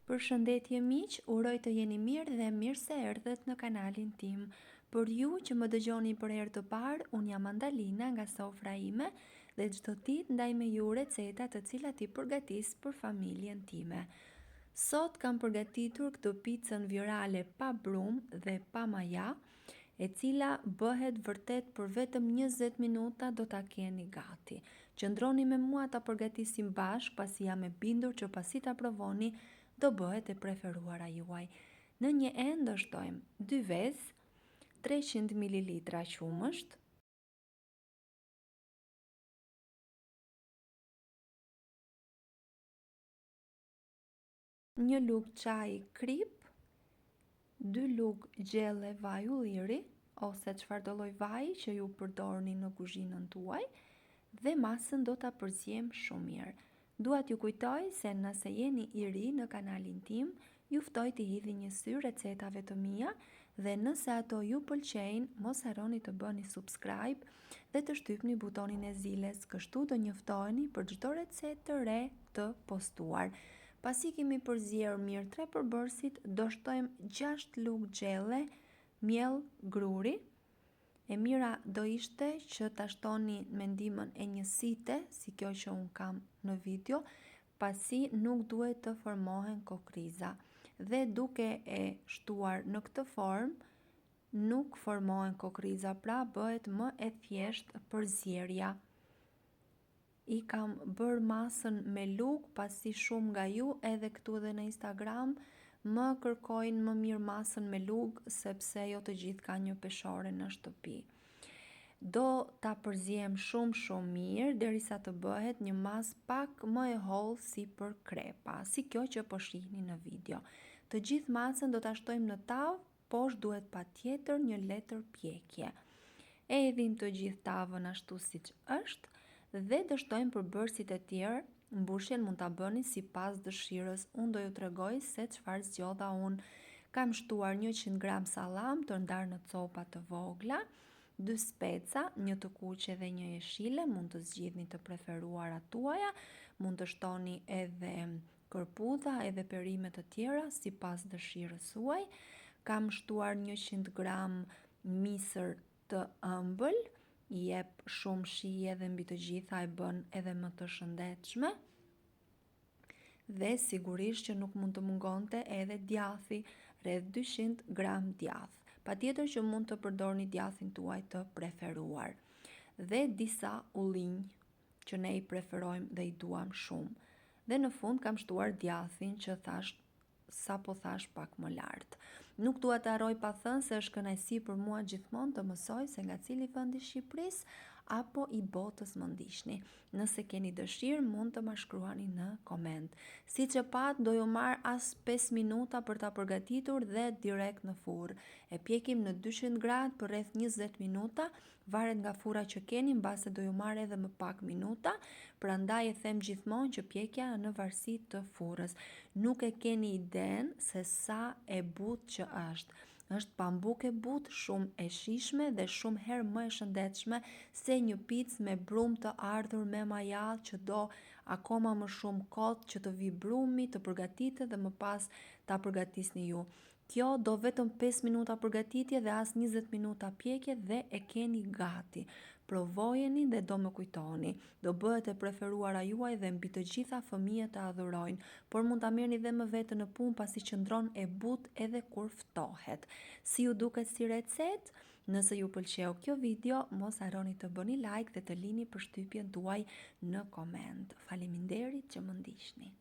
Përshëndetje miq, uroj të jeni mirë dhe mirë se erdhët në kanalin tim. Për ju që më dëgjoni për herë të parë, unë jam Andalina nga sofra ime dhe çdo ditë ndaj me ju receta të cilat i përgatis për familjen time. Sot kam përgatitur këtë picën virale pa brumë dhe pa maja, e cila bëhet vërtet për vetëm 20 minuta do ta keni gati. Qëndroni me mua ta përgatisim bashkë pasi jam e bindur që pasi ta provoni do bëhet e preferuara juaj. Në një enë do shtojmë 2 vezë, 300 ml qumësht, Një lugë çaji kripë, dy lugë gjelle vaj ulliri ose çfarëdo lloj vaji që ju përdorni në kuzhinën tuaj dhe masën do ta përziejmë shumë mirë. Dua t'ju kujtoj se nëse jeni i ri në kanalin tim, ju ftoj t'i hidhni një sy recetave të mia dhe nëse ato ju pëlqejnë, mos harroni të bëni subscribe dhe të shtypni butonin e ziles, kështu do njoftoheni për çdo recetë të re të postuar. Pasi kemi përzier mirë tre përbërësit, do shtojmë 6 lugë gjelle miell gruri. E mira do ishte që ta shtoni me ndihmën e një site, si kjo që unë kam në video, pasi nuk duhet të formohen kokrriza. Dhe duke e shtuar në këtë formë, nuk formohen kokrriza, pra bëhet më e thjeshtë përzierja. I kam bërë masën me lugë, pasi shumë nga ju edhe këtu edhe në Instagram më kërkojnë më mirë masën me lugë, sepse jo të gjithë kanë një peshore në shtëpi. Do ta përziejmë shumë shumë mirë derisa të bëhet një masë pak më e hollë si për krepa, si kjo që po shihni në video. Të gjithë masën do ta shtojmë në tavë Poshtë duhet patjetër një letër pjekje. E hedhim të gjithë tavën ashtu siç është dhe do shtojmë përbërësit e tjerë. Mbushjen mund ta bëni sipas dëshirës. Unë do ju tregoj se çfarë zgjodha unë. Kam shtuar 100 gram sallam të ndarë në copa të vogla, dy speca, një të kuqe dhe një jeshile, mund të zgjidhni të preferuarat tuaja, mund të shtoni edhe kërpudha edhe perime të tjera sipas dëshirës suaj. Kam shtuar 100 gram misër të ëmbël, i jep shumë shije dhe mbi të gjitha e bën edhe më të shëndetshme. Dhe sigurisht që nuk mund të mungonte edhe djathi, rreth 200 gram djath. Patjetër që mund të përdorni djathin tuaj të preferuar. Dhe disa ullinj që ne i preferojmë dhe i duam shumë. Dhe në fund kam shtuar djathin që thashë sapo thashë pak më lart. Nuk dua të harroj pa thënë se është kënaqësi për mua gjithmonë të mësoj se nga cili vend i Shqipërisë apo i botës më ndiqni. Nëse keni dëshirë, mund të ma shkruani në koment. Siç e patë, do ju marrë as 5 minuta për ta përgatitur dhe direkt në furrë. E pjekim në 200 gradë për rreth 20 minuta Varet nga furra që keni, mbase do ju marrë edhe më pak minuta, prandaj e them gjithmonë që pjekja në varësi të furrës. Nuk e keni idenë se sa e butë që është. Është pambuk e butë, shumë e shijshme dhe shumë herë më e shëndetshme se një picë me brumë të ardhur me maja që do akoma më shumë kohë që të vijë brumi, të përgatitet dhe më pas ta përgatisni ju. Kjo do vetëm 5 minuta përgatitje dhe as 20 minuta pjekje dhe e keni gati. Provojeni dhe do më kujtoni. Do bëhet e preferuara juaj dhe mbi të gjitha fëmijët e adhurojnë, por mund ta merrni dhe me vete në punë pasi qëndron e butë edhe kur ftohet. Si ju duket si recetë? Nëse ju pëlqeu kjo video, mos harroni të bëni like dhe të lini përshtypjen tuaj në koment. Faleminderit që më ndiqni.